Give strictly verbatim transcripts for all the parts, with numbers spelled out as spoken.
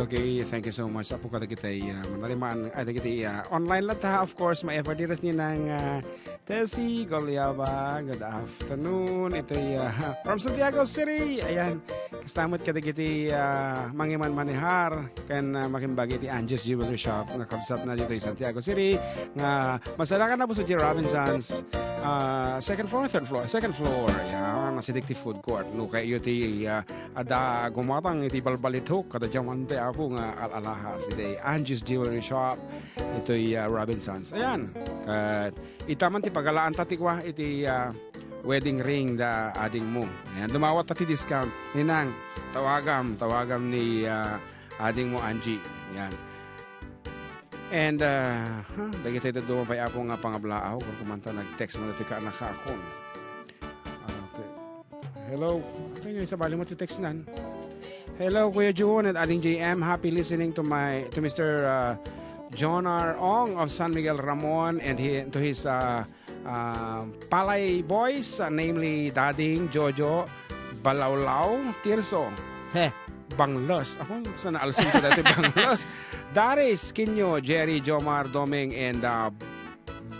Okay, thank you so much. Apo kadagiti, ah, manaliman, ay, dagiti, ah, online latta, of course, maipadirasyo ni Nang, ah, Tessie Goliaba. Good afternoon. Itoy, ah, from Santiago City. Ayan, kasta met kadagiti, ah, mangimanman ni Har, ken, ah, makimbagi ti Angie's Jewelry Shop nga kabsatna ditoy Santiago City, nga masarakan na po sa J Robinson's, ah, second floor, third floor, second floor. Ayan, nasidik ti food court. No, kayo ti, ah, adda gumatang iti balbalitok, kada diamante, apo, nga al-alahas. Iti Angie's Jewelry Shop, itoy, ah, Robinson's. Ayan, ket ita man ti pagalaanta ti kua iti, ah, wedding ring da adingmo. Ayan, dumawatta ti discount. Ninang, tawagam, tawagam ni, ah, adingmo Angie. Ayan. And, ah, huh, dagiti dadduma pay, apo, nga pangablaaw, kurkumanta nag-text mo ti kaanakakon. Okay. Hello. Ano yung sabali mo ti text nan? Hello, Kuya Jun and Ading J M. Happy listening to my, to Mister, uh, John R. Ong of San Miguel Ramon and hi-, to his, uh, uh, Palay Boys, uh, namely Dading, Jojo, Balawlaw, Tirso, Heh. Banglos. Ako, sa naalsin ko dati, Banglos. Daris, Kinyo, Jerry, Jomar, Doming, and, uh,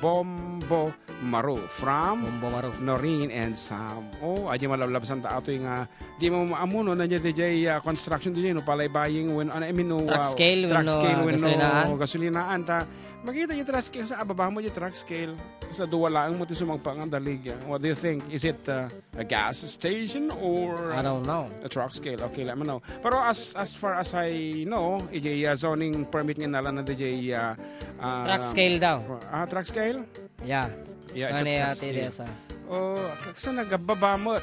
Bombo Maru from Bombo Maru. Noreen and Sam. Oh, adi malablabsan ta atoy nga di mo maamuno na dyan, dyan, ah, construction dyan, no, palay buying, when, ano, I mean, no, Truck ah, scale, truck wenno, scale, ah, wenno gasolinaan. Gasolinaan, ta, makita yung truck scale sa ababa mo yung truck scale. Sa duwa laeng mo ti sumagpa nga dalig, ah. What do you think? Is it, ah, a gas station or I don't know. A truck scale? Okay, let me know. Pero as, as far as I know, iti, ah, zoning permit nga nalan na di, ah, ah, Truck scale daw. Ah, truck scale? Yeah. Yeah, it's a Ano truck ya, scale. T D S, ah? Oh, kaksa nagababa mo.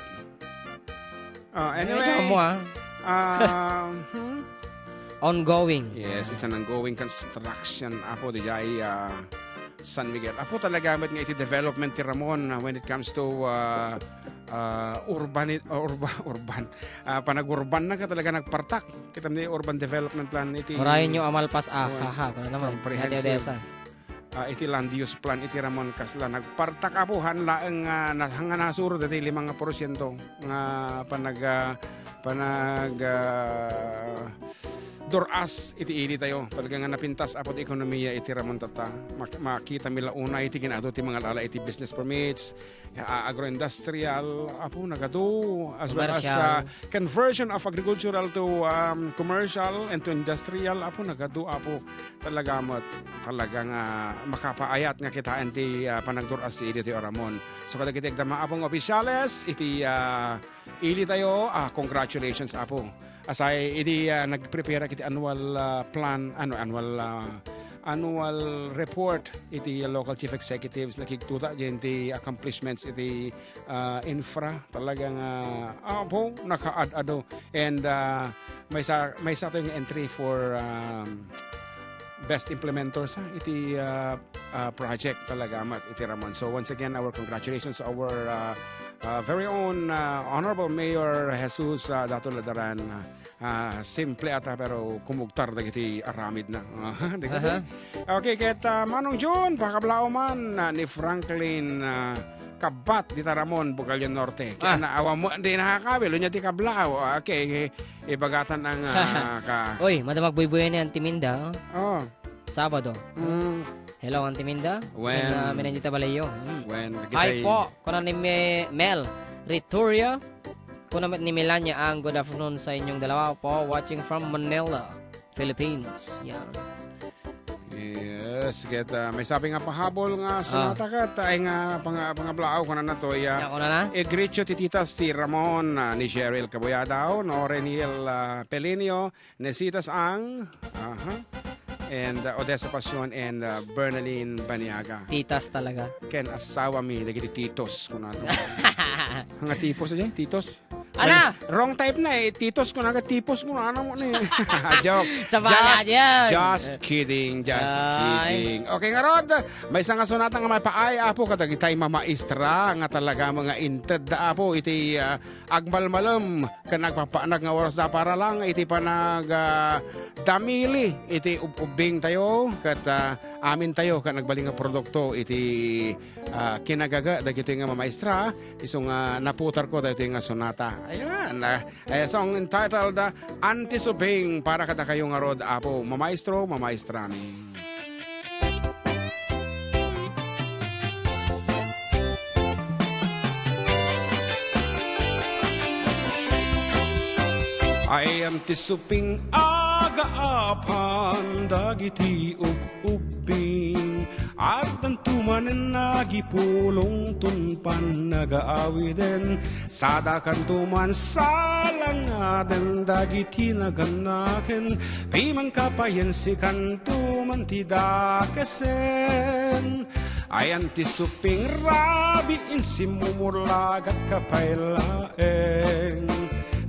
Ah, Ay, anyway, amo, ah. Um, hmm? Ongoing. Yes, it's an ongoing construction. Apo, di jay, ah, San Miguel. Apo, talaga met nga iti development ti Ramon, ah, when it comes to, ah, ah, urban, urba-, urban. Ah, panagurban na ka talaga nagpartak. Kita ni urban development plan iti Orayon nyo amalpas, ah, Kuwan. Haha, ano naman, Comprehensive. Ate Odessa. Ah, iti land use plan iti Ramon kasla nagpartak, apo, han laeng, ah, na-, nga nasuro dati lima nga porsyento nga panag, ah, panag, ah, dur-as iti ili tayo. Talaga nga napintas, apo, ti ekonomiya iti Ramon tatta. Mak-, makita mi la unay iti kinaadu ti mangalala iti business permits, ah, agro-industrial, apo, nagadu, as well as, Commercial. Ah, conversion of agricultural to, um, commercial and to industrial, apo, nagadu, apo, talaga met, talaga nga makapaayat nga kitaen ti, ah, panagdur-as ti ili ti Ramon. So, kadagiti agdama, apo, nga opisyales iti, ah, ili tayo, ah, congratulations, apo. Asay, idi, ah, nagprepare iti annual, ah, plan, ano, annual, ah, annual report iti local chief executives, nakigtuta diyan ti accomplishments iti, ah, infra. Talaga nga, ah, apo, nakaad-ado. And, ah, maysa, maysa tayo nga entry for, um, best implementers, ha, iti, ah, ah, project talaga met iti Ramon. So once again, our congratulations to our, ah, ah, very own, ah, Honorable Mayor Jesus, ah, Dato Ladaran. Ah, simple ata pero kumugtar dagiti aramid na. Dagiti. Aha. Okay, ket, ah, Manong Jun, pakablaaw man, ah, ni Franklin, ah, Kabat, dita Ramon, Bugalyan Norte. Kaya Ah. na, awan mo, di nakakabil, unya ti kablaaw. Ah, okay, ibagatan ang, ah, ka- Oy, madamag buybuyan ni Auntie Minda, oh. Oh. Sabado. Mm. Hello, Auntie Minda. When Ken, ah, Menendita Balayo. Mm. When Hi kita po, kuno ni Me-, Mel Rituria. Kuno met ni Melania ang good afternoon sa inyong dalawa po. Watching from Manila, Philippines. Yan. Yes, ket, ah, maysa pay nga pahabol nga Ah. sonata ket, ay nga pang-, pangablaaw, kunana to, ya. Ya, kunana? Egrecho ti titas ti Ramon, ah, ni Cheryl Cabuyadaw, no, Reniel, ah, Pelinio, Nesitas ang, aha, and, uh, Odessa Passion and, uh, Bernalyn Baniaga. Titas talaga. Ken asawa mi dagiti titos, kunana. Nga tipos, eh, titos. Ana? Wrong type na, eh. Titos, kunana, tipos, kunana mo ni. Joke. Sa bala Just, yan. Just kidding, just Ay. kidding. Okay, ngarud, maysa nga sonata nga mapaay, apo, kadagitay mamaestra nga talaga mga inted, apo, iti, uh, agmalmalem ken agpapanak nga oras da para lang iti panag, ah, damili iti ub-, ubbing tayo ket, ah, amintayo ket nagbalin nga produkto iti, ah, kinagaga dagitoy nga mamaestra, isu nga naputarko dagitoy nga sonata. Ayan, ah, a song entitled, ah, Anti Suping para kadakayo ngarud, Apo, mamaestro, mamaestrami. Ayan ti suping agaapan dagiti ub-ubbing. Addanto manen nagipulongton pannagaawiden. Sadakanto man salangaden dagiti nagannaken. Pimangkapayen sikanto man ti dakesen. Ayan ti suping rabii insimmumurlagatka pay laeng.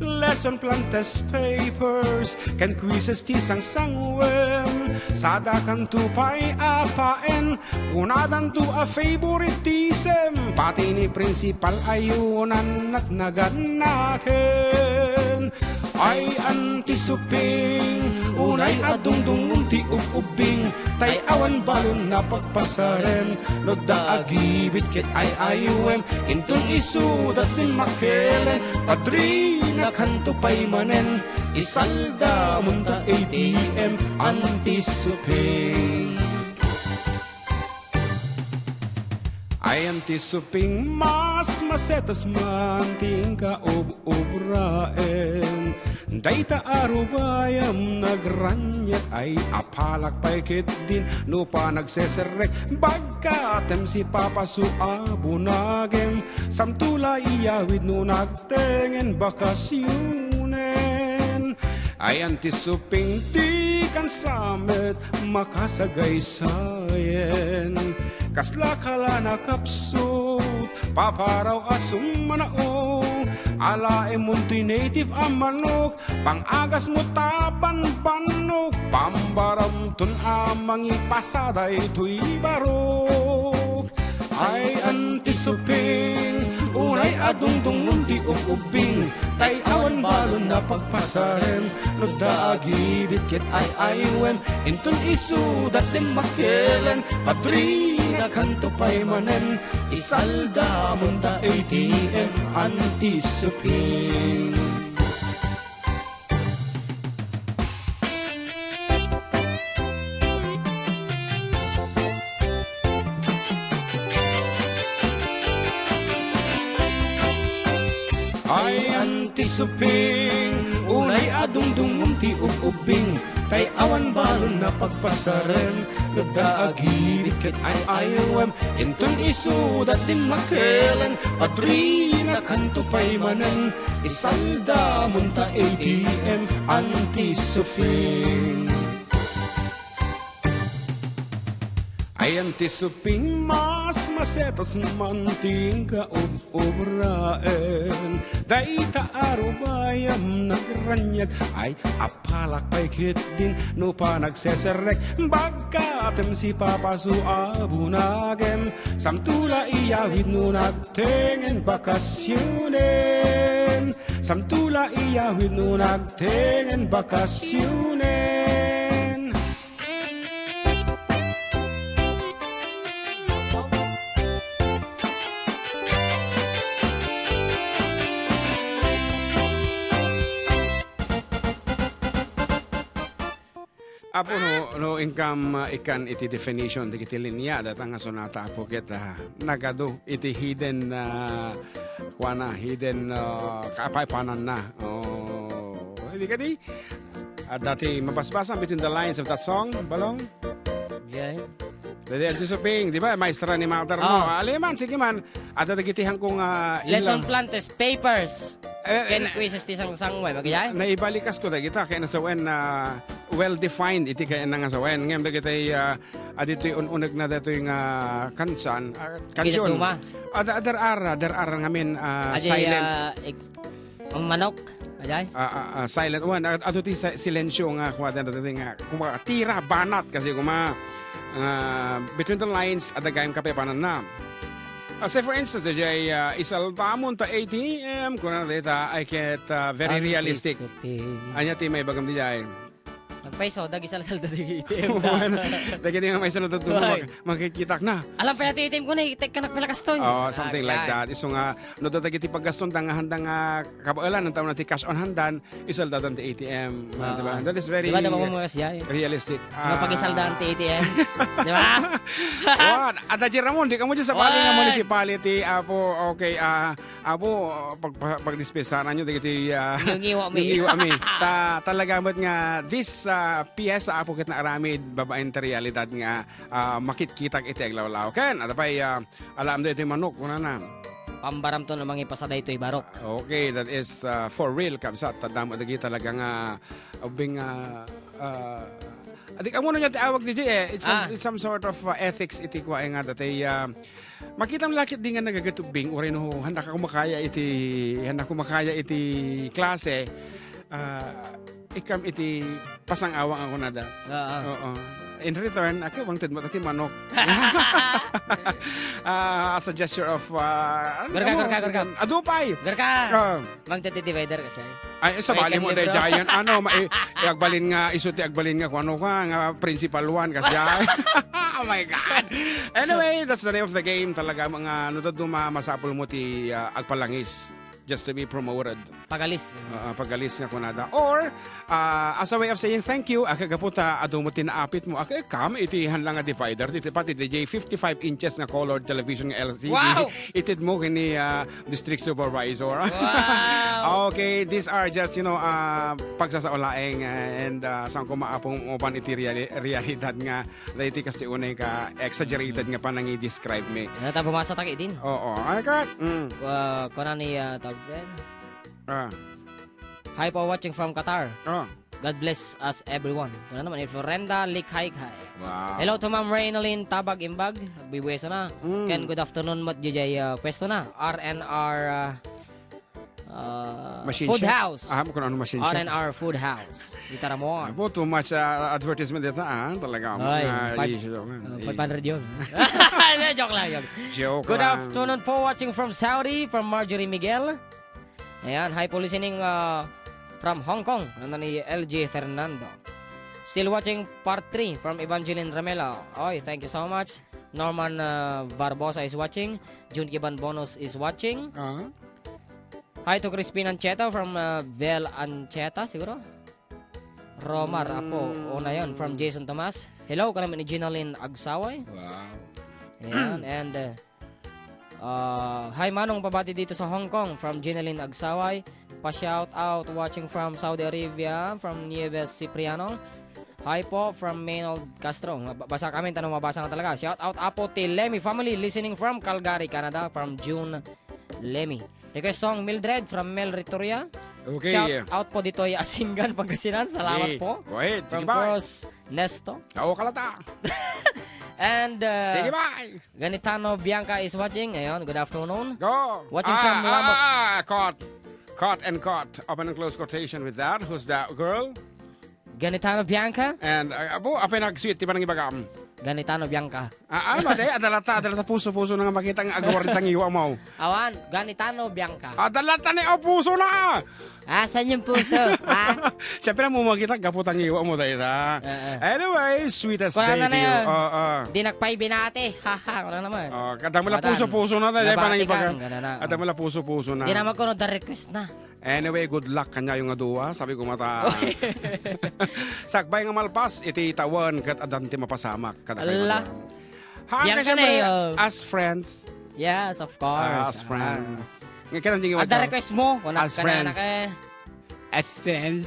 Lesson plan, test papers, ken quizzes ti sangsangwem. Sadakanto pay a paen, kunadanto a favoritism. Pati ni principal a yunan natnagan naken. Ay anti suping, unay a dungdungom ti ub-ubbing, tay awan balon a pagpasarem. No adda agibit ket ay-ayuem, inton isuda ti makelen, padrinakanto pay manen, isaldamon ta A T M anti suping. Ayan ti suping mas masetas man ti inka ob-obraen. Dayta a rubayam nagraniag ay apalak pay ketdin no panagseserrek. Bagkatem si papaso a bunagem. Samto la iyawid no nagtengen bakasionen. Ayan ti suping ti kansamet makasagaysayen. Kasla kala nakapsut, paparaw a summanao. Alaemon ti native a manok, pang-agasmo ta banbannog. Pambaramton a mangipasa daytoy barok. Ay anti suping, unay a dungdungom ti ub-ubbing, tay awan balon a pagpasarem. No adda agibit ket ay-ayuem, inton isuda ti makelen, padrinakanto pay manen, isaldamon ta A T M anti suping. Ay anti suping, unay a dungdungom ti ub-ubbing, tay awan balon a pagpasarem. No adda agibit ket ay-ayuem, inton isuda ti makelen, padrinakanto pay manen, isaldamon ta A T M anti suping. Ay anti suping mas masetas man ti inka ob-obraen. Dayta a rubayam nagraniag ay apalak pay ketdin no panagseserrek. Bagkatem si papaso a bunagem. Samto la iyawid no nagtengen bakasionen. Samto la iyawid no nagtengen bakasionen. Apo, no, no inkam, ah, ikkan iti definition dagiti linya dayta nga sonata, Apo, ket, ah, nagadu iti hidden, ah, kuana, hidden, ah, kapaypananna. Oh, di kadi, adda ti mabasbasam between the lines of that song, Balong? Yeah. Daydi, Anti Suping, di ba? Maestra ni mother mo. Ah. Aleman, sige man. Adda dagiti hangko nga illa. Lesson plan, test papers. Eh, ken eh, quizzes ti sangsangwem, agayay? Naibalikas ko dagita, kay nasawen na well-defined iti kay nangasawen. Ngem dagiti, ah, aditoy un-uneg na datoy nga kansan, ah, kansion. Kinatuma. Ah, there, there are, ah, there are ngamin, ah, Adi, silent. Ah, ik-, ang manok, agayay? Ah, ah, ah, silent one. Ad-, adu ti si-, silensyo nga kuwadan datoy nga, kumbaga, tira, banat, kasi kuma, ah, between the lines, adda gayam kapaypananna. Ah, say for instance, Jay, ah, isaldamon ta A T M, kuna dita, ay ket, ah, very realistic. Anticipate. Anya ti maibagam di Jay? Paiso, dagisalsalda dagiti A T M. Dagiti nga maiso no daduma, Ay. Mak-, makikita na. Alam pay ti A T M ko na, itek ka na pala kastoy. Oh, something like Ay, that. Isu nga, no, dagiti paggaston, da nga handa nga kabaelan, ang tawag na ti cash on handan, isaldadan ti A T M, Ah. di ba? That is very Di ba, di ba, mga kasya, eh? realistic. Nga Ah. pagisaldaan ti A T M. Di ba? Wan, adda di Ramon, di kamo di sa bali nga Wan. municipality, apo, okay, ah, apo, pag-, pag-, pagdispensaran nyo, dagiti, ah, Ngiwa mi. ngiwa mi. Ta-, talaga met nga, this, ah, piyesa, apo, ket naaramid, babaen ti realidad nga, ah, makitkitak iti aglawlaw. Ken, adda pay, ah, Alaem daytoy manok, kunana. Pambaramton a mangipasa daytoy barok. Okay, that is, uh, for real, kabsat. Tadam, adagi talaga nga, ubing, uh, uh, adik, amuno niya ti awag di jay, eh. It's, Ah. it's some sort of, uh, ethics iti kua nga dati, uh, makita mo lakit di nga nagagat ubing, uray no, handa ka kumakaya iti, handa kumakaya iti klase, uh, ikam iti pasang-awa nga kunada. Oo. Oo. In return, aki, bang tidmat ti manok. Ah, as a gesture of, ah, ano Garka, mo? garka, garka. Adu pay. Garka. Ah. Mang titi divider kasi. Ay, sa Ay, bali mo, kaniro. day, Giant. Ano, ma-, eh, eh, agbalin nga, isu ti agbalin nga, kung ano ka, nga principal one, kasi, oh my God. Anyway, that's the name of the game. Talaga, mga, ano, duma, masapul mo ti, ah, agpalangis. Just to be promoted. Pagalis. Ah, pagalis nga kunada. Or, ah, as a way of saying thank you, aka gapu ta adu mo ti naapit mo, aka kam iti hanlang nga divider, iti pati D J fifty-five inches nga colored television nga L C D. Wow! Itid mo kini, ah, district supervisor. Wow! Okay, these are just, you know, ah, pagsasaulaeng, ah, and, ah, saan ko maapong upan iti reali-, realidad nga Daytoy kasta unay ka exaggerated nga panangi-describe mi. Ano ta, pumasa ta kay din? Oo. Ay, kat. Mm. Ah, kuna ni, ah, tawag din? Ah. Hi po, watching from Qatar. Ah. God bless us everyone. Kuna naman, if Renda Likhaykhay. Wow. Hello to Ma'am Reynolyn Tabag Imbag. Agbibuesa na. Mm. Ken good afternoon, Mat J J, ah, Puesto na. R N R, ah, Ah, Machine Food shop? House. Ah, kung ano machine shop? R and R Food House. Dita Ramon. Apo, too much, ah, advertisement dito, ah. Talaga, Ay, ah, five, issue, ah, ah, eh. five hundred yun. Hindi, joke lang, joke. Joke Good lang. afternoon po, watching from Saudi, from Marjorie Miguel. Ayan, hi po listening, ah, from Hong Kong. Ano ni L J Fernando. Still watching part three from Evangeline Ramela. Oy, thank you so much. Norman, ah, Barbosa is watching. Jun Kiban Bonus is watching. Ah. Hi to Crispin Ancheta from, uh, Bel Ancheta, siguro? Romar, apo. Mm. Una yon, from Jason Tomas. Hello, kami ni Ginalyn Agsaway. Wow. Ayan, and, uh, uh, hi, Manong, pabati dito sa Hong Kong from Ginalyn Agsaway. Pa-shout out, watching from Saudi Arabia, from Nieves Cipriano. Hi po from Menold Castro. Mab-, basa kami, tanong mabasa nga talaga. Shout out, apo, ti Lemmy family listening from Calgary, Canada, from June Lemmy. Request song, Mildred from Mel Ritoria. Okay. Shout out po ditoy Asingan, Pangasinan. Salamat Hey, po. go ahead. From Sige, bye. Cross Nesto. Oo, kalata. And, uh, Sige, bye. Ganitano Bianca is watching. Ayun, good afternoon. Go. Watching Ah, from ah, Lamot. ah, ah, caught. Caught and caught. Open and close quotation with that. Who's that girl? Ganitano Bianca? And, uh, apo, apay nag-sweet, di ba nang ibagam? Ganitano Bianca. Ah, ano, mate? Adalata, adalata, puso-puso na nga makita nga agwar tangiwa mo. Awan, Ganitano Bianca. Adalata ni, oh, puso na! Asan yung puso, ha? Siyempre, mo makita, gapu tangiwa mo, dahil, ha? Eh, eh. Anyway, sweetest Wala day na to na you. yan. Oo. Di nagpaibinati. Ha, ha, wala naman. Oh, kada mo la Matan. puso-puso na, dahil Nabati panang ibaga. kang, gana na. Kada mo la puso-puso na. Di naman ko, no, the request na. Anyway, good luck kanyayo nga duwa, sabi ko mata. Sakbay nga malpas, iti tawen, ket adan ti mapasamak, kada kayo Ala. nga duwa. Hanggang Bianca siyempre, na yun. as friends. Yes, of course. Ah, as Ah. friends. Nga, kailan di nga Ada wala? request mo? Wala As ka na, friends. anak, eh. As friends.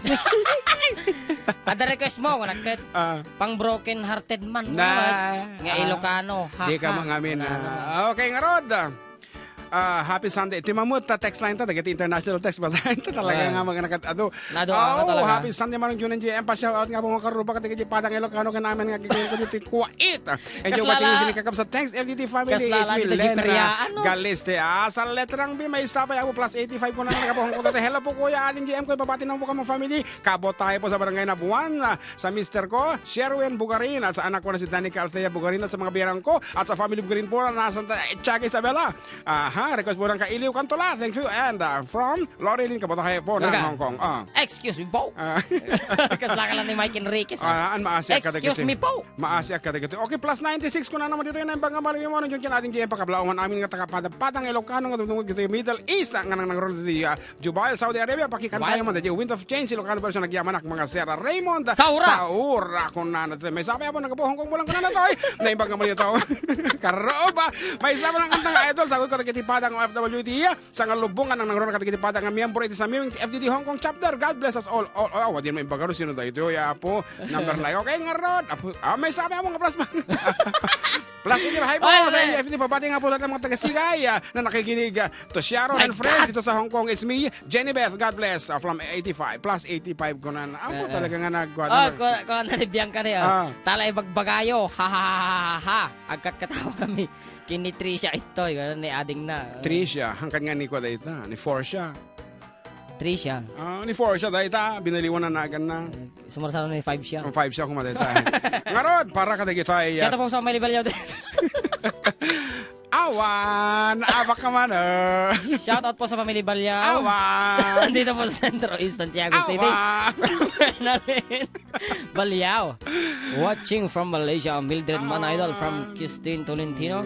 Ada request mo? Wala ka. Ah. Pang broken hearted man. Na. Nga Ah. Ilocano. Ha, Di ka ha. mangamin Wala na. naman. Okay, nga rod. Ah, happy Sunday. Iti mamut ta text line ta, dagiti international text, basahin ta talaga Ah. nga mga nakat-, ado. Nado, Oh, ano talaga? happy Sunday, Manong Jun and J M. Pa-shout out nga po, mga karuba, kat dagiti padang Ilocano, kanaman nga gigil ko dito, kuwait. And Kas yung watching lala. sini kakabsat. Thanks, L D T family. Kas lala Ismail dito, Len, Jipria. ah, Ano? Galiste. Ah, sa letrang B, may isa pa, ako, plus eighty-five ko na, nagkapuhang ko dati. Hello po, Kuya Aling J M ko, ibabati ng po kamo family. Kabot tayo po sa barangay Nabuan, ah, sa mister ko, Sherwin Bugarin, at sa anak ko na si Danica Althea Bugarin, at sa mga biyerang ko, at sa family Bugarin po na nasa Tiaga, Isabela. Aha. Ah, request po ng Kailiw Kantola. Thank you. And, ah, from Lorilyn Kabatahe po ng Talaga? Hong Kong. Ah. Excuse me po. Ah. Kasla ka lang ni Mike Enriquez, ah. Ah, an maasiak ka Excuse dagiti. me po. Maasiak ka dagiti. Okay, plus ninety-six ko na naman dito yung naimbang kamali mo. Nandiyan kinating J M pakablaongan amin nga taga-Padang Ilocano nga dumdumog dito yung Middle East nga nang nangrol dito, ah, Dubai, Saudi Arabia. Pakikantayo Dubai. man dito yung Wind of Change, Ilocano version, nagyamanak mga Sierra Raymond. Saura. Saura, kung nana dito. May sabi ako, nagabuhong kong bulang ko na na to, eh. Naimbang kamali ito. Karoba. May sabi ng kantang idol. Sagot ko, nagkitipadang O F W T. Sa nga lubong nga nang nangruna kadagiti pada nga miyembro iti Samyang F D D Hong Kong Chapter. God bless us all. All, all, all. Di mo imbagaro sino da ito, ya, apo. Number line. Okay, nga rod. Apo, ah, may sabi ako nga plus pa. Plus eighty-five po Ay, sa ay. F D D. Pabati nga po lahat ng mga taga-Sigay, ah, na nakikinig, ah, to Sharon My and friends God. Ito sa Hong Kong. It's me, Jenny Beth. God bless, ah, from eighty-five. Plus eighty-five ko na. Apo, Eh, eh. talaga nga nagkuha. Ah, naman. kuha, kuha na ni Bianca na yun. Ah. Talay bagbagayo. Ha, ha, ha, ha, ha, ha. Agkat katawa kami. Kini Tricia itoy, ano ni ading na. Tricia, hangkan nga ni kwa dayta, ni Forcia. Tricia. Ah, ni Forcia dayta, binaliwan na nagan na. Eh, sumarsaro ni Five siya. Oh, Five siya, kuma dayta. Ngarod, para ka dagitay, ah. Shout out po sa Pamilya Balyaw. Awan, abak ka man, eh. Shout out po sa Pamilya Balyaw. Awan. Dito po sa Centro East, Santiago City. Awan. Bernalin. Baliao. Watching from Malaysia, Mildred Manidal from Houston, Tolentino.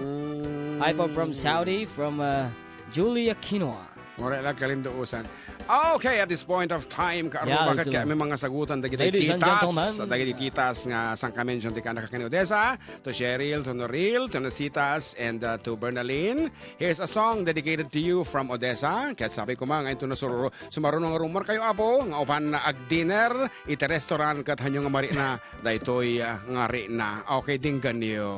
Hi po from Saudi, from, uh, Julia Quinoa. Mura lang kalinduusan. Okay, at this point of time, kaarong Yeah, bakit it's, kaya uh, may mga sagutan dagiti ladies and titas, gentlemen. Dagiti titas nga sangkamention ti kanak ken ni Odessa, to Cheryl, to Noril, to Nasitas, and, uh, to Bernalyn. Here's a song dedicated to you from Odessa. Ket sabi ko man, ngayon to na sururo, Sumaruno nga rumor kayo, Apo, nga upan na agdinner iti restaurant ket hanyo nga marina daytoy, ah, nga rina. Okay, dingganyo.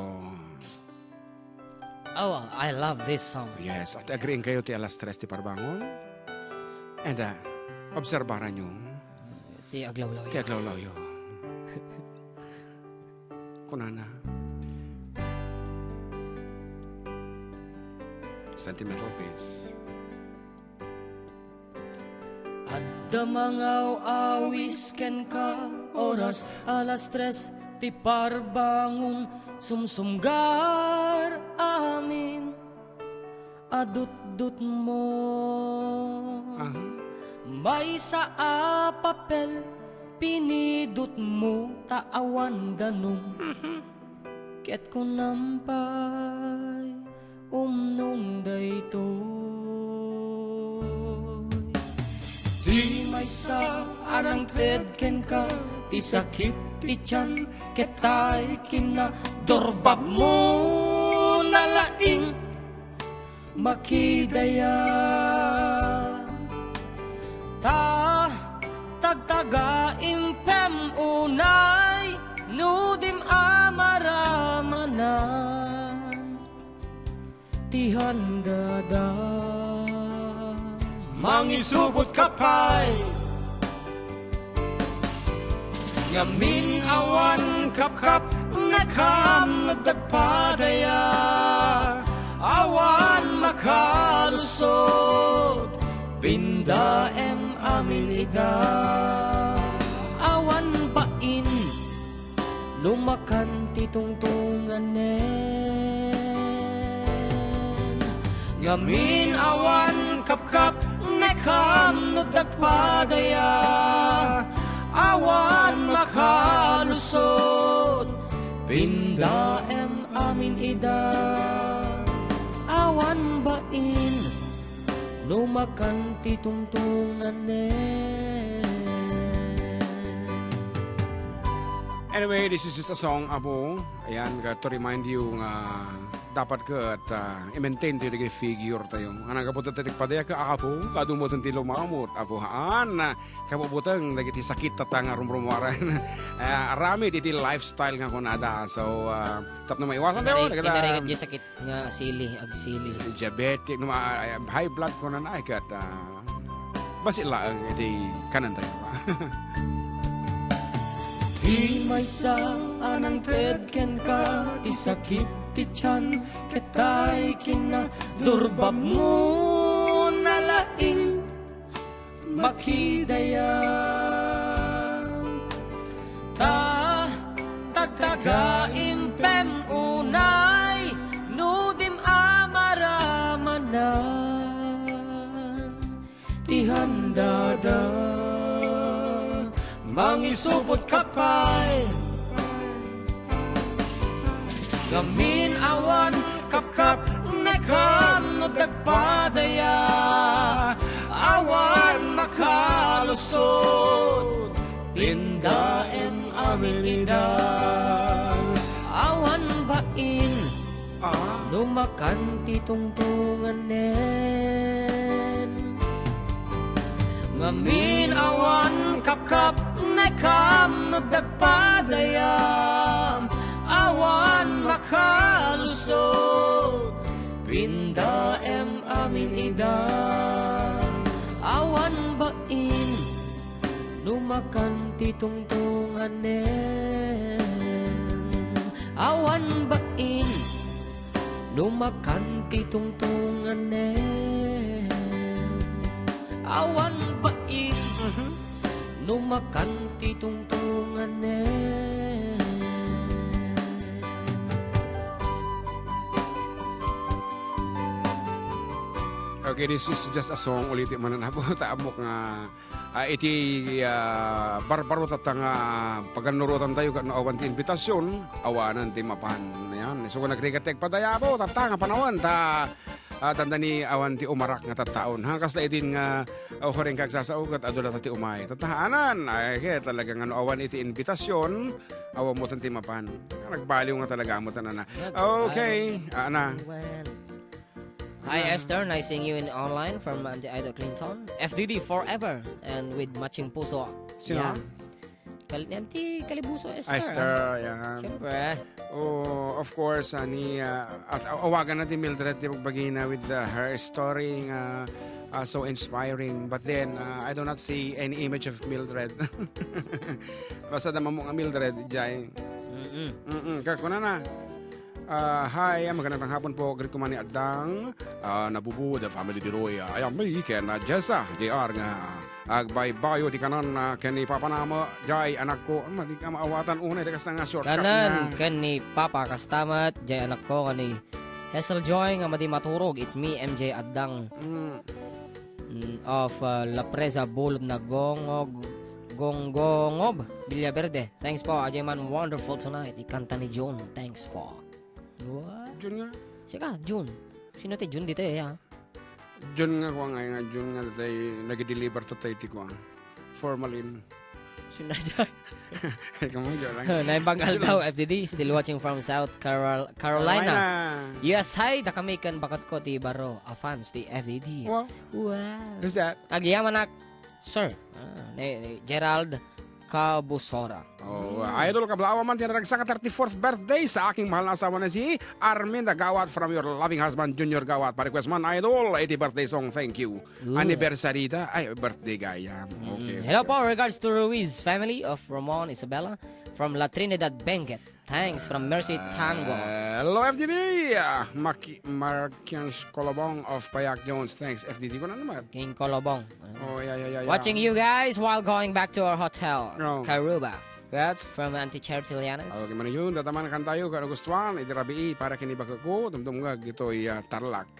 Oh, I love this song. Yes, at agriin kayo ti alas tres ti parbangon. And, ah, obserbaran nyo Ti aglawlaw ti yun. Aglawlaw yun. Kunana. Sentimental piece. Adda mangaw-awis kenka, oras alas tres ti parbangon, sumsumgar amin a dutdutmo. Aha. Maysa a papel, pinidutmo ta awan danum. Mhm. Ket kunam pay, umnong daytoy. Ti maysa a nangted kenka, ti sakit ti tian, ket tay kinna, durbabmo na laing makidaya. Ta tagtaga impem unay no dim a maramanan ti handada. Mangisubot ka pay. Ngamin awan kapkap, nakam no dagpadaya, awan makalusot, pindaem amin ida. Awan bain, no makan ti tungtunganen. Ngamin awan kapkap, nakam no dagpadaya, awan makalusot, pindaem amin ida. Awan bain, no makan ti tungtunganen. Anyway, this is just a song, Apo. Ayan, ka-, to remind you nga dapat ket, ah, i-maintain tayo dagiti figure tayo. Nga nagabutang tayo ti padaya ka, Apo, kadumotan ti lumamot, Apo, haan, kabubutang dagiti sakit tatta nga rumrumuaran. Ah, aramid iti lifestyle nga kunada. So, ah, tapno maiwasan tayo, Tinari-, dagita tinarigat di sakit nga sili, agsili. Diabetic, no, ah, high blood ko na na, ket, ah, basi laeng iti kanan tayo. Ti maysa a nangted kenka, ti sakit ti tian, ket tay kinna, durbabmo na laing makidaya. Ta tagtaga impem unay no dim a maramana. Dada, mangisupot ka pay. Ngamin awan kapkap, nekam no dagpadaya. Awan makalusot, pindaem amin ida. Awan bain, Ah. No makan ti tungtunganen. Ngamin awan kapkap, nekam no dagpadayam. Awan makalusot, pindaem amin ida. Awan bain, no makan ti tungtunganen. Awan bain, no makan ti tungtunganen. Awan bain, mhm, no makan ti tungtunganen. Okay, this is just a song. Ulitin man na po. Ta ammok nga Ah, iti, ah, barbaro tatta nga pagannurotan tayo ket no awan ti inbitasion, awanen ti mapan. Yan. Isu nga nagrigat ti agpadayabo, tatta nga panawen, ta, ah, dandani awan ti umarak nga tattaon. Ha, kasla idin nga, ah, ukaring kagsasao ket adu latta ti umay. Tatta, anan, ay, ket talaga nga no awan iti inbitasion, awan mo ti mapan. Nagbaliw nga talaga mo tanana. Okay, ah, ana. Hi, Esther. Nice seeing you in online from Auntie Ida Clinton. F D D forever and with matching puso. Sino? Yeah. Kal-, ni Auntie Kalibuso, Esther, Esther, ah. Yan. Siyempre. Oh, of course, ah, ni, ah, at awagan na ti Mildred ti pagbagina with, ah, her story nga, ah, so inspiring. But then, ah, I do not see any image of Mildred. Basta da mammo nga Mildred, jay. Mm-mm. Mm-mm. Kakuna na. Ah, hi, ah, magandang hapon po. Greet ko man ni Adang, ah, Nabubu, the family Diroy. Ah, ayan, may ken, ah, Jessa, J R nga agbaybayo ti kanan, ah, ken ni Papa Nama, jay, anakko. Ano, di ka maawatan unay, di ka sa nga shortcut Kanan, nga. Ken ni Papa, kastamat, jay, anakko, ken ni Hazel Joy, nga madi maturog, it's me, M J Adang. Mm. Mm, of, ah, La Presa, Bulod na Gongog, Gongongob, Villaverde. Thanks po, ajay man wonderful tonight. Ikanta ni June. Thanks po. What? June nga. Sika, June. Sino ti June dito eh, ha? June nga kuwan nga, nga June nga tay nag-deliver to tay ti kuwan. Formalin. Sino na dyan? Ikaw mo, joke lang. Naimbag aldaw, F D D, still watching from South Carol-, Carolina. Carolina. Yes, hi, da kami kan bakat ko ti Baro, a fans ti F D D. Wow. Wow. Who's that? Agyamanak, sir. Ah, ni, ni Gerald Cabusora. Oh, idol, kablawa man ti naragsak a thirty-fourth birthday sa aking mahal na asawa na si Arminda Gawat from your loving husband, Junior Gawat. Pa-request man, idol, iti birthday song, thank you. Ooh. Anniversary da? Ay, birthday gayam. Mm. Okay. Hello po, regards to Ruiz family of Ramon Isabella from La Trinidad, Benguet. Thanks from Mercy Tango. Hello, F D D. Ah, Maki-, Markians Colobong of Payak Jones. Thanks, F D D. Kung ano naman? King Colobong. Oh, yeah, yeah, yeah, yeah. Watching you guys while going back to our hotel, Oh. Karuba. That's From Auntie Charity Lianas. Okay, man yun. Dataman kan tayo, kano gustuan, iti rabii, para kinibagak ko, dumdum nga, gito'y, ah, Tarlac.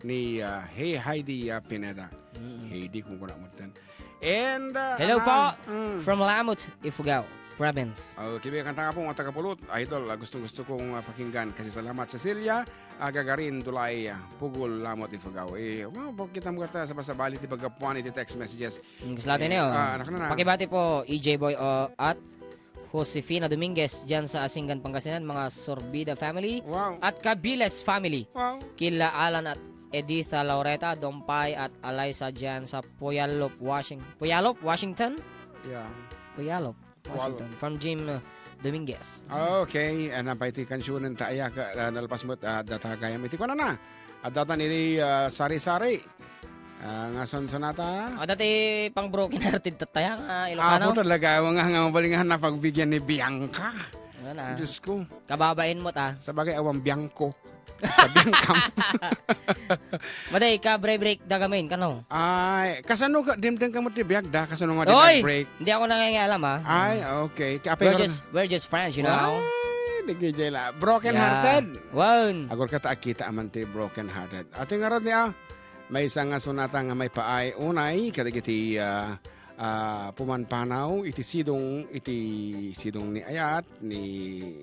Ni, ah, Hey Heidi, ah, Pineda. Mm. Heidi, kung kuna mo ten. And, ah, Hello ano? po, Mm. from Lamut, Ifugao Province. Okay, kanta nga po, mga tagapulot. Idol, ah, gustong-gusto kong, ah, pakinggan. Kasi salamat, Cecilia, ah, Gagarin, Tulay, ah, Pugol, Lamut, Ifugao. Eh, well, kita mo kata sa basabali, ti pagkapuan, iti text messages. Mm, gusto natin Eh, yun. ah, anak na na. Pakibati po, E J Boy, oh, at Josefina Dominguez, dyan sa Asingan, Pangasinan, mga Sorbida family Wow. at Cabiles family. Wow. Kila Alan at Editha Laureta, Dompay at Alaysa dyan sa Puyallup, Washing-, Puyallup, Washington? Yeah. Puyallup, Puyallup. Washington. From Jim, uh, Dominguez. Okay, ano pa iti kansunan ta aya ka, ah, nalpas mo, ah, data gayam iti kunana. At datan iti, ah, sari-sari. Ah, nga son sonata? O, dati pang broken hearted tataya nga Ilocano. Apo talaga, nga, nga mabalingan na pagbigyan ni Bianca. Ano na? Diyos ko. Kababain mo ta. Sa bagay, awang Bianco. Sa Biancam. Maday, ka break, break, dagamin, kano? Ay, kasano ka, dimdem ka mo ti biag da? Kasano nga di Oy! ka break? Hindi ako nangangialam, ah. Ay, okay. Kaya We're pero just, we're just friends, you know? Ay, nagigay la. Broken Yeah. hearted. Wow. Agor ka ta akita aman ti broken hearted. Ate nga rod ni, ah. Maysa nga sonata nga maipaay unay kadagiti, ah, ah, pumanpanaw iti sidong, iti sidong ni Ayat, ni,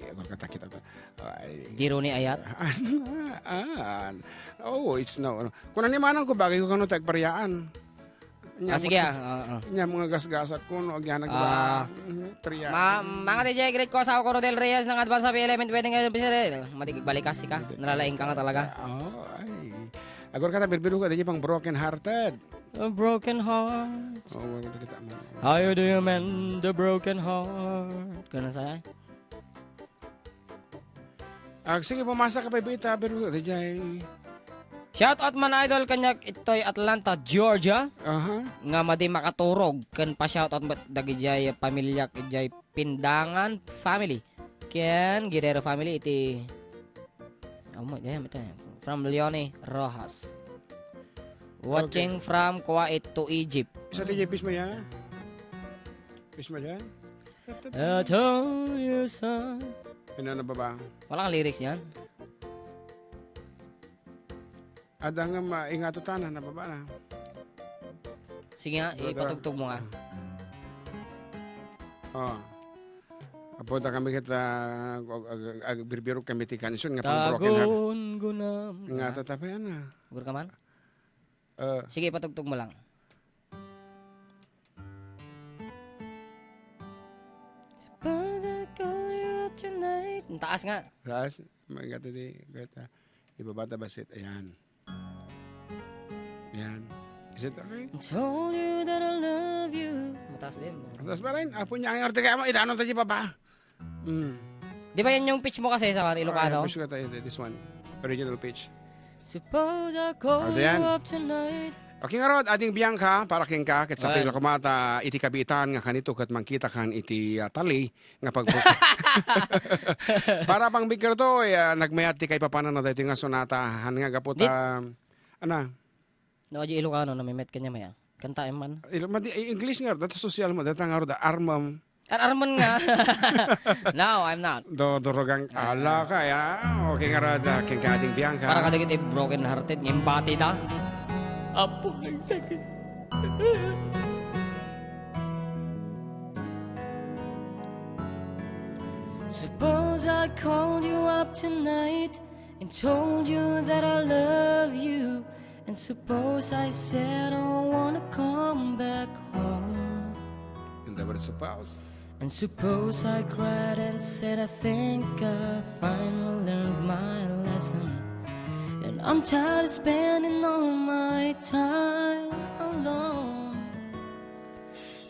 agor ka takit ako. Ay. Diro ni Ayat? Ah, oh, it's no, ano. Kuna ni manang ko, bagay ko kano ti agpariaan. Nya, Ah, sige, ah, ah, ah. Nya, mga gasgasak ko, no, agyanag Ah. ba? Mhm, priya. Ma-, mga D J, greet ko, asawa ko, Rodel Reyes, ng Advance Happy Eleventh Wedding Anniversary. Madi-, balikas ka. Nalalaing ka nga talaga. Oh, ay. Agor ka ta, birbiro ka, di pang broken hearted. A broken heart. Oh, wag kita mo. How do you mend a broken heart? Kana sa? Ah, sige, pumasa ka pa, Bita, pero, di jay. Shout out man, idol, kaniak itoy Atlanta, Georgia, Aha. nga madi makaturog ken pa-shout out met dagijay pamiliak, ijay Pindangan family ken Guerrero family iti, amo, jay, ito, from Leonie Rojas. Watching Okay. from Kuwait to Egypt. Isa ti J Ps mo yan? Ps mo yan? I told you so. Ano na baba? Wala ka lyrics yan? Ada nga ma-, ingato tanan na baba na. Sige nga, Ano ka? ipatugtog mo nga. Oh. Apo, ta kami kita, ag-, ag-, agbirbiro kami ti kansion nga pang broken heart. Tagon gunam. Nga tatapayan na. Gur ka man? Eh. Sige, ipatugtog mo lang. Suppose I call you up tonight. Ang taas nga. Taas. Maganda di. Gata. Ibabata basit. Ayan. Ayan. Is it okay? I told you that I love you. Mataas din. Mataas pa rin. Apo niya ang arte kaya mo. Itano tayo pa ba? Mm. Di ba yan yung pitch mo kasi sa Ilocano? Ah, yeah, pitch ko tayo. This one. Original pitch. Suppose I call Ano yan? you up tonight. Okay nga rod, ading Bianca, para kenka, ket sa Ayan. pila kumata, iti kabiitan nga kanito ket mangkita kan iti, ah, tali nga pagbuka. Para pang bigger to, eh, ah, nagmayat ti kaipapanan na daytoy nga sonata, han nga gapu Di- ta, ana? No, di Ilocano, namimet kanya maya. Kanta man. Ilo-, madi-, eh, English nga, data social mo, data nga rod, armam. Ar-, armon nga. No, I'm not. Do, durugang Ah. ala ka, ya. Okay nga rod, ah, ken kading Bianca. Para kadagiti broken hearted, nga imbati da. Apo, ang sakit. Suppose I called you up tonight and told you that I love you. And suppose I said I wanna come back home. And the word suppose. And suppose I cried and said, "I think I finally learned my lesson. And I'm tired of spending all my time alone."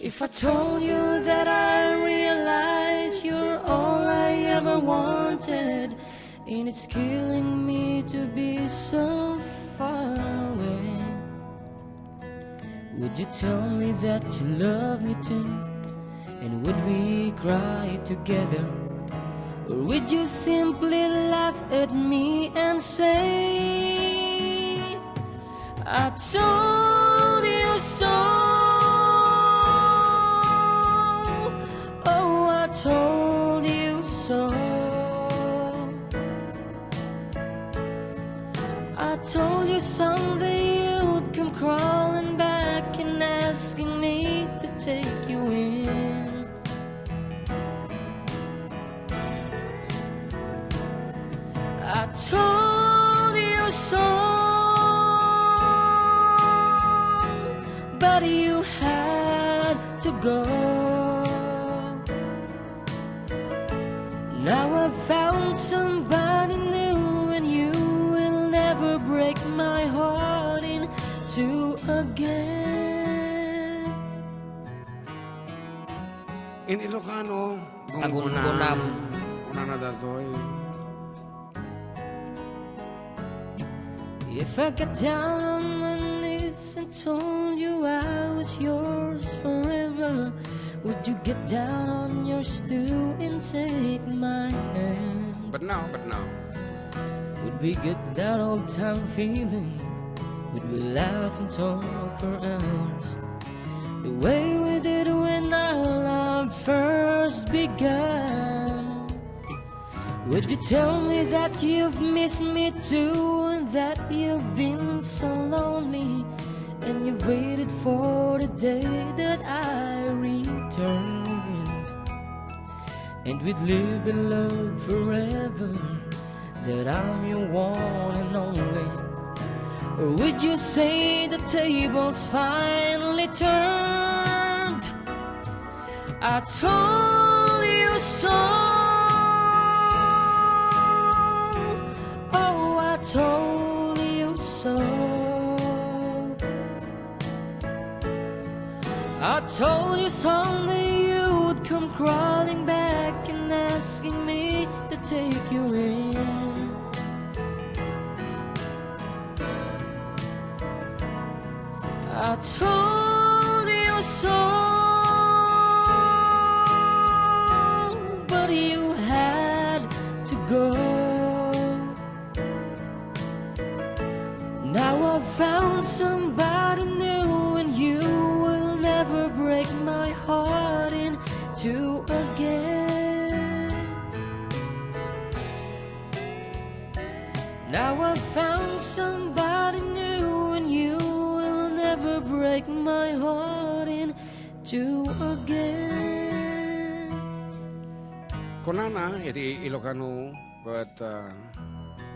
If I told you that I realize you're all I ever wanted, and it's killing me to be so far away, would you tell me that you love me too? And would we cry together? Or would you simply laugh at me and say, "I told you so. Oh, I told you so. I told you someday you'd come crawling back and asking me to take you in." I told you so, but you had to go. Now I've found somebody new, and you will never break my heart in two again. In Ilocano, Tagungunam. Tagungunam. Una na datoy. If I got down on my knees and told you I was yours forever, would you get down on your stool and take my hand? But now, but now. Would we get that old time feeling? Would we laugh and talk for hours? The way we did when our love first began. Would you tell me that you've missed me too, and that you've been so lonely Waited for the day that I returned, and we'd live in love forever, that I'm your one and only. Or would you say the tables finally turned? I told you so. Oh, I told you so. I told you someday you would come crawling back and asking me to take you in. I told you so, but you had to go. Now I've found somebody new, and you will never break my heart in two again. Now I've found somebody new, and you will never break my heart in two again. Kunana iti Ilocano, ket, ah,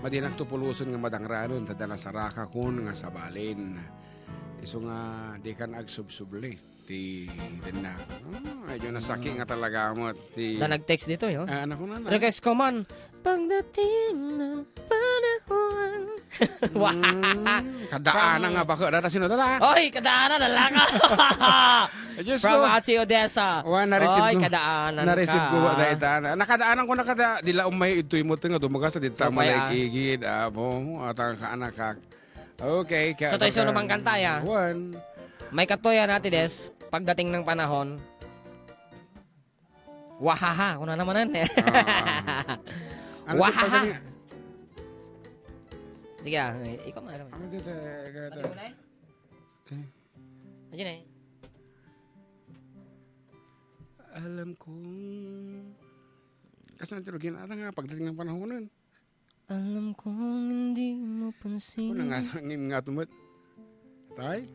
madinak to pulosen nga madangranen, ta adda nasarakakon nga sabalin. Isu nga dikan agsubsubli ti dennak. Ah, medyo nasaki nga talaga met ti. Da nag-text ditoy, oh. Ah, ano ko na na? Request ko man, pagdating ng panahon. Mm, kadaanan nga baka. Data sino dala? Oy, kadaanan, lalaka. Eh, Diyos From ko. Ate Odessa. Wa, na-receive Oy, ko. Kadaanan Na-receive ka. Ko, wa, dahil ta-, nakadaanan ko na kada, dila umay ito yung muti nga dumaga sa dita Upay, ah. Igid, abo, at ang kaanak. Okay, kaya So, tayo sa naman kanta, ya? One. May katuyan, Ate Des, pagdating ng panahon. Wahaha, kuna naman yan, eh. Ah. Ano Wahaha. Pagdating? Sige, ah, ikaw, ano? Ano dito, eh, kaya Pati mo na, eh? Eh. Ayan, eh. Alam kong Kasi ang tirugin, ata nga, pagdating ng panahonan. Alam kong hindi mo pansin. Ako na nga, ngim nga tumut. Tay?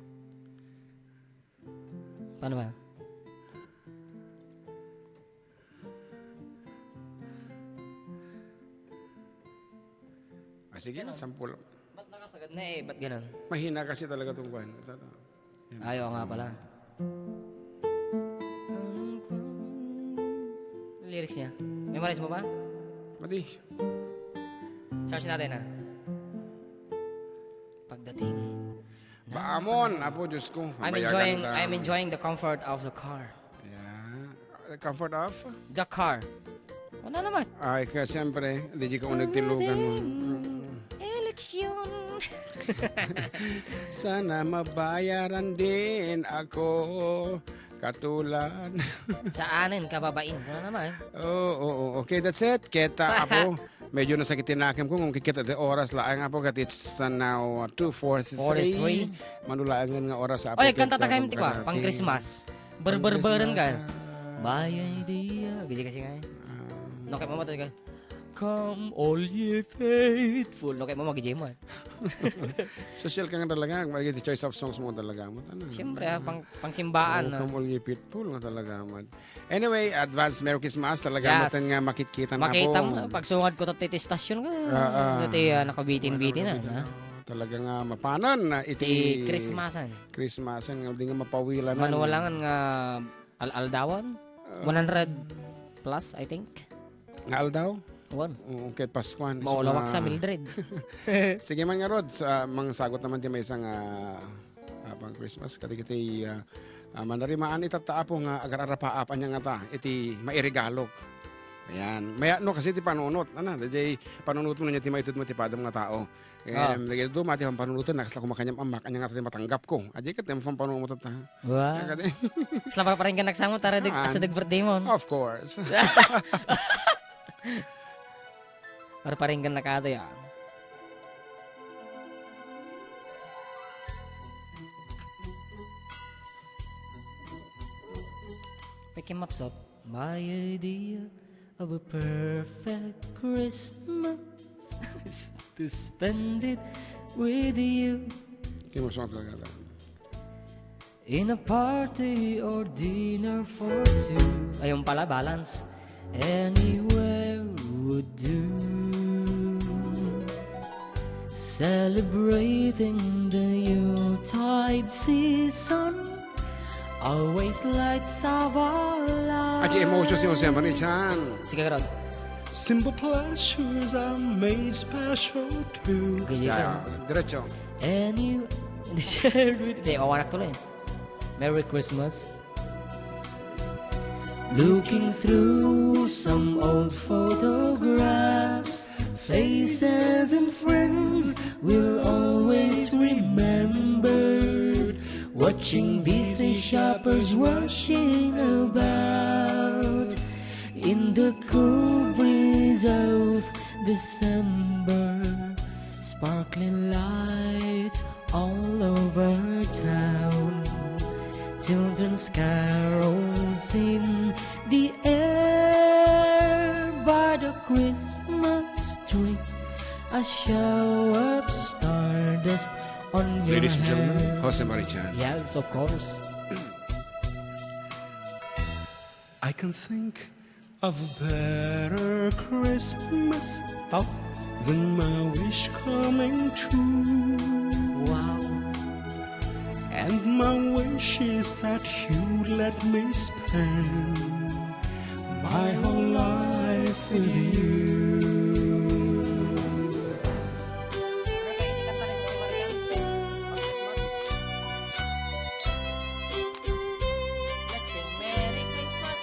Paano ba? Ah, sige, Ganun. Sampul. Ba't nakasagad na eh? Ba't ganun? Mahina kasi talaga tong kwan. Ito, ito. Yan. Ay, oo nga pala. Lyrics niya. Memorize mo ba? Madi. Search natin, ah. Pagdating. Baamon, Apo Diyos ko. I'm Mabayagan enjoying, ta. I'm enjoying the comfort of the car. Yeah. The comfort of? The car. Wala naman. Ay, kaya siyempre, di ka unag tilugan mo. Pagdating eleksyon. Sana mabayaran din ako katulad. Sa anin, kababain. Wala naman. Oo, oo, oo. Okay, that's it. Keta, Apo, medyo nasakit ti nakim ko kung kikita ti oras laeng, Apo, kat it's, uh, now, uh, two forty-three. Forty-three. Manulaengen nga oras, Apo, Oy, kanta ta kayam ti kwa, pang Christmas. Berberberen ka. Pang Christmas, ah. Bayay dia. Gisi kasi nga, eh. Ah. No, kay mama, tayo ka. Come, all ye faithful. No, kay mama, gijay mo, eh. Social ka nga talaga. Magiging choice of songs mo talaga. Mo, ano? Siyempre, ah, pang, pangsimbaan, Oh, no? Come, all ye faithful nga talaga, man. Anyway, advance Merry Christmas. Talaga Yes. matan nga makikita na Makita ako. mo, pagsungad ko tayo ti stasyon nga. Ah, ah. Dati, ah, nakabitin-bitin na, Ano, na. Talaga nga mapanan na iti Ti Christmasan. Christmasan nga di nga mapawilan na. Manuwalangan nga al-aldawan. Ah. One hundred plus, I think. Nga aldaw? Wan. Oo, kay Paskuan. Maulawak Sa sa Mildred. Sige man nga, Rod, sa, mangsagot naman ti maysa nga, ah, pang Christmas, kadagiti, ah, ah, manarimaan itatta, Apo, nga agar-arapaap, anya nga ta, iti mairegalok. Ayan. Maya, no, kasi ti panunot, ana, daydiay panunot mo na niya ti maitud mo ti padam nga tao. Em, Ah. dagiti duma, ti pampanunotan, nakasla kumakanyam amak, anya nga ta ti matanggap ko. Adi ket, ti pampanunotan ta. Wow. Anya nga ti Kasla parparinggan nakasamo, tara, dig-, Ayan. Asa dig birthday mo? Of course. Parparinggan na kato, ya. Peke mapsot. My idea of a perfect Christmas is to spend it with you. Kaya mo sa talaga. In a party or dinner for two. Ayun pala, balance. Anywhere would do. Celebrating the Yuletide season. Always lights of our lives. Adi emotions ni Jose Marie Chan. Sige, Rod. Simple pleasures are made special too. Ganyan. Yeah, diretso. Any shared with, di, awanak tuloy. Merry Christmas. Looking through some old photographs, faces and friends we'll always remember. Watching busy shoppers rushing about in the cool breeze of December. Sparkling lights all over town. Children's carols in the air by the Christmas tree. A shower of stardust on your hair. Ladies and gentlemen, Jose Marie Chan. Yes, of course. I can think of a better Christmas. Oh. Than my wish coming true. Wow. And my wish is that you let me spend my whole life with you. Merry Christmas.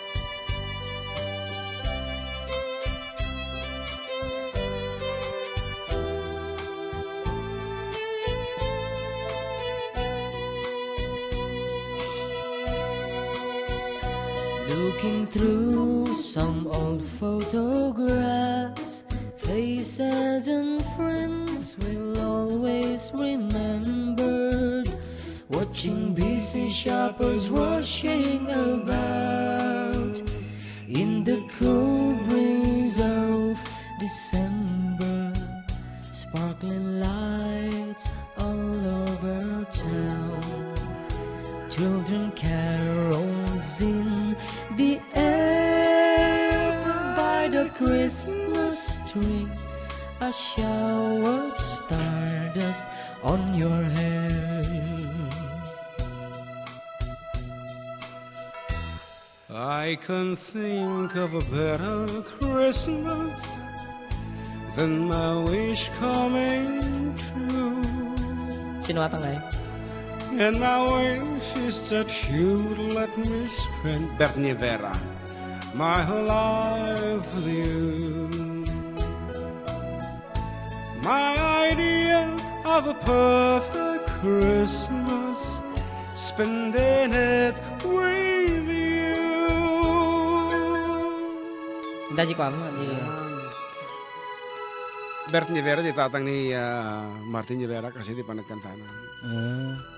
Looking through some old photographs, faces and friends we'll always remember. Watching busy shoppers rushing about in the cool breeze of December, sparkling lights all over town, children carols in the air by the Christmas tree, a shower of stardust on your hair. I can think of a better Christmas than my wish coming true. Sino ata nga eh? And my wish is that you let me spend, Bernie Vera, my whole life with you. My idea of a perfect Christmas, spending it with you. Daji ko amo, di. Bert Rivera, di tatang ni, ah, Martin Rivera, kasi di pa nagkantana. Mm.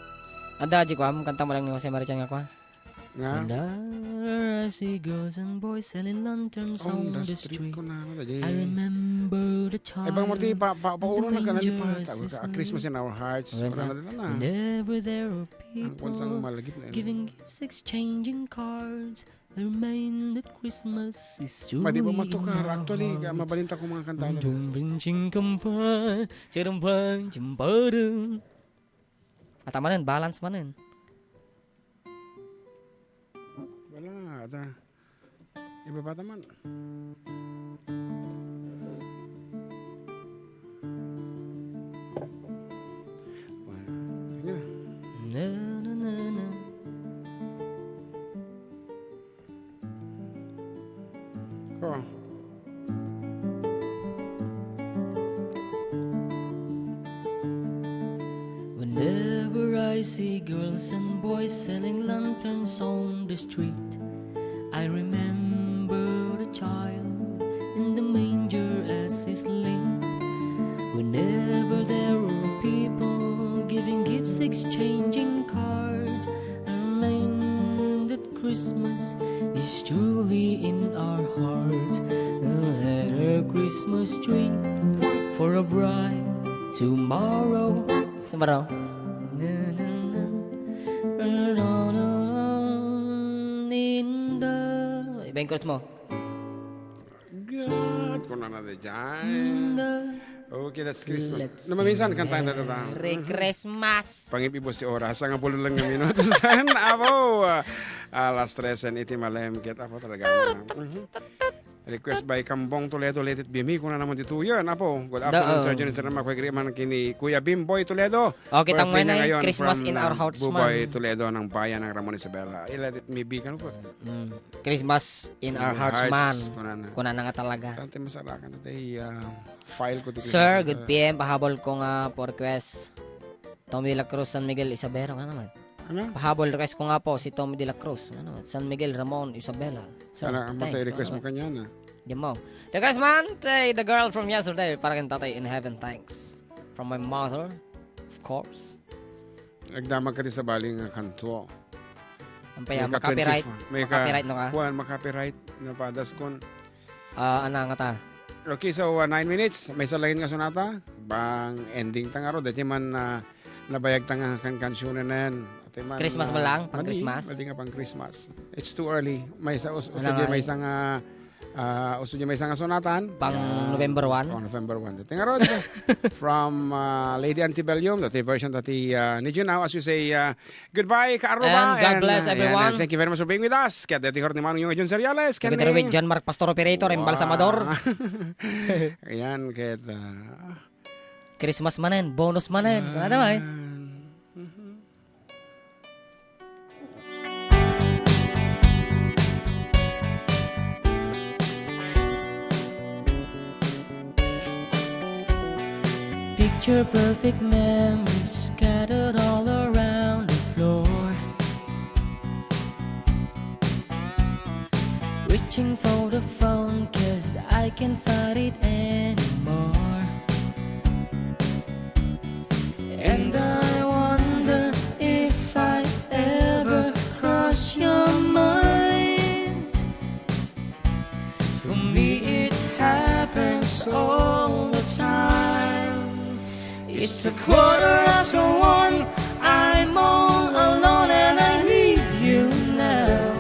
Adda, di ko amo, kanta mo lang ni Jose Marie Chan nga kwa. Nga? And I see girls and boys selling lanterns on the street. Ko na, ano, dali. I remember the time. Ay, bang Martin, pa, pa, paulo na ka na, di pa, Christmas in our hearts. Wala na, dali na. Whenever there are people giving gifts, exchanging cards, I remind that Christmas is truly in our hearts. Madi ba matukar? Actually, mabalinta ko mga kanta na. Dum, ring, ching, kam, pa, charam, pa, chim, pa, rum. Ata manen, balance manen. Wala, ata. Iba pa taman. Wala. Sige na. Na, na, na, na. Go. Whenever I see girls and boys selling lanterns on the street, I remember the child in the manger as he sleep. Whenever there were people giving gifts, exchanging cards, I remind that Christmas is truly in our hearts. A better Christmas tree for a bright tomorrow. Tomorrow. Na, na, na. Pengkos mo. God, kunana daydiay. Okay, that's Christmas. Let's No, maminsan, sing kanta, kanta, kanta. Merry Christmas. Pangipibus ti oras, sangapulo lang nga minuto. San, apo, ah, alas tres and iti malem, ket apo talaga. Mhm. Request by Kambong Toledo, let it be me. Kuna naman dito yun, apo. Good afternoon, Daan. Sir Junit. Salamat, kuya Griman, kini Kuya Bimboy Toledo. Okay, Birthday tang niya ngayon Christmas from, in our uh, hearts, Buboy man. Toledo ng bayan ng Ramon Isabela. I let it me be, kan po. Mm. Christmas in our hearts, man. Kuna na. Kuna na nga talaga. Tante masarakan na tayo, uh, file ko ti Sir, Christmas, good uh, P M. Pahabol ko nga po request. Tommy de la Cruz, San Miguel, Isabela. Nga naman. Ano? Pahabol request ko nga po si Tommy de la Cruz. Nga naman. San Miguel, Ramon, Isabela. Sir, Ano, ang thanks, matay request mo nga naman. Kanya na? Yan mo. Request man, tay, the girl from yesterday. Para kang tatay in heaven, thanks. From my mother, of course. Nagdamag ka di sa bali nga kanto. Ang paya, May ka maka-copyright. twenty-four. May ka, Maka-copyright no ka? Kuwan, maka-copyright. Napadas kun. Ah, ana nga ta. Okay, so, uh, nine minutes. May salangin nga sonata. Bang ending ta nga ro. Dati man, uh, nabayag ta nga kan kansyunan na yan. Ate man, Christmas ba ah, lang? Pang mali, Christmas? Mali nga pang Christmas. It's too early. May sa us-, Ano usto nga di may eh? Isang, ah, ah, usto di may isang sonatan. Pang Yan. November one? Pang November one. Tingnan ron. From, ah, Lady Antebellum, dati version dati, ah, ni Junao, as you say, ah, goodbye, Kaaruba, And God and, bless ah, yan, everyone. And thank you very much for being with us. Kaya dati ni Manong yung Jun Seriales, Kevin Kevin Ruiz, John Mark Pastor Operator, Embal Wow. Salvador. Ayan, kaya, ah, Christmas manen, bonus manen. Ano ba eh? Picture perfect memories scattered all around the floor. Reaching for the phone, 'cause I can't fight it anymore. And I wonder if I ever cross your mind. For me, it happens all the time. It's a quarter after one. I'm all alone and I need you now.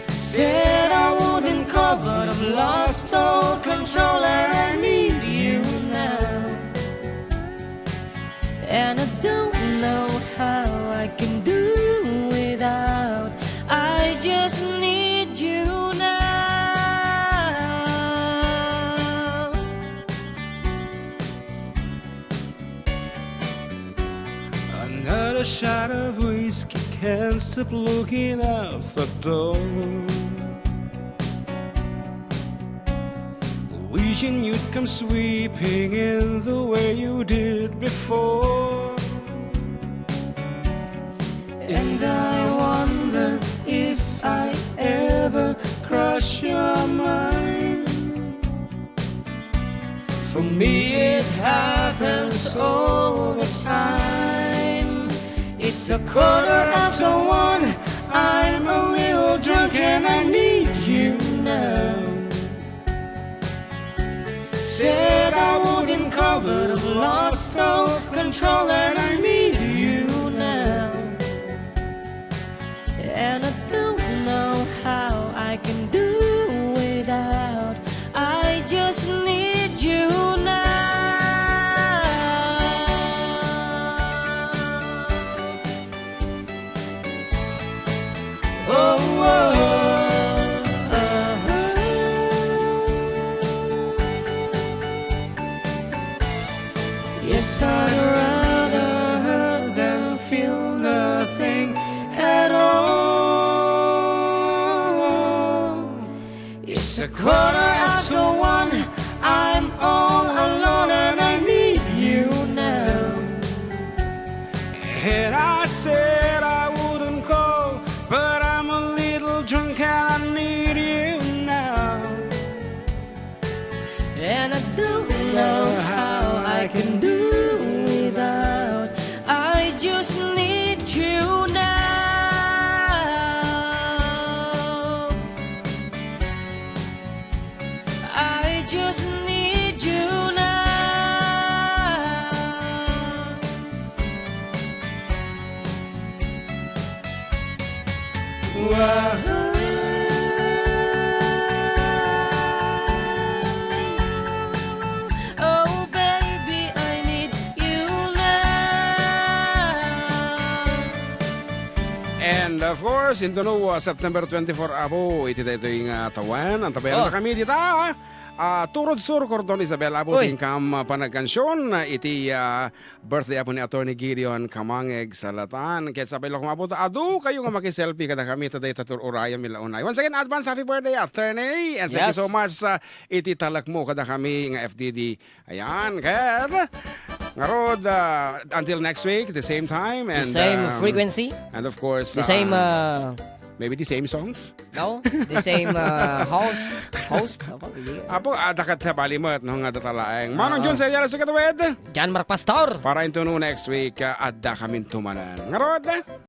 Said I wouldn't call, but I've lost all control and I need you now. And I don't know how I can do without. I just need you now. Another shot of whiskey, can't stop looking out the door. Wishing you'd come sweeping in the way you did before. And I wonder if I ever cross your mind. For me, it happens all the time. It's a quarter after one. I'm a little drunk and I need you now. Said I wouldn't call, but I've lost all control and I need you now. And I don't know how I can do without. I just need you now. Oh, oh, oh. Yes, I'd rather hurt than feel nothing at all. It's a quarter after one. I'm all alone and I need you now. And I said I wouldn't call, but I'm a little drunk and I need you now. And I don't know how I can do without. I just need you now. I just need you now. Whoa. And of course, intono, uh, September twenty-four, Apo, iti daytoy nga tawen, antabayanan Oh. kami dita, ah, Turod Sur, Cordon Isabel, Apo, Uy. Tingkam, ah, panagkansion, ah, iti, ah, birthday, Apo, ni Attorney Gideon Kamangeg Salatan. Ket sapay la koma, Apo, ta adu kayo nga makiselfie kada kami, ta dayta tur urayam ila unay. Once again, advance happy birthday, Attorney, and thank you Yes. so much sa iti talek mo kada kami nga F D D. Ayan, ket ngarud, ah, until next week, the same time, The and, same um, frequency. and of course, The same, ah, uh, maybe the same songs? No? The same, uh, host. Host? Apo, hindi. Apo, adda ket bali met, no, nga datalaeng. Manong Ah. Jun Serial sa katuwid. John Mark Pastor. Para into no next week, ah, adda kamin tumanan. Ngarud,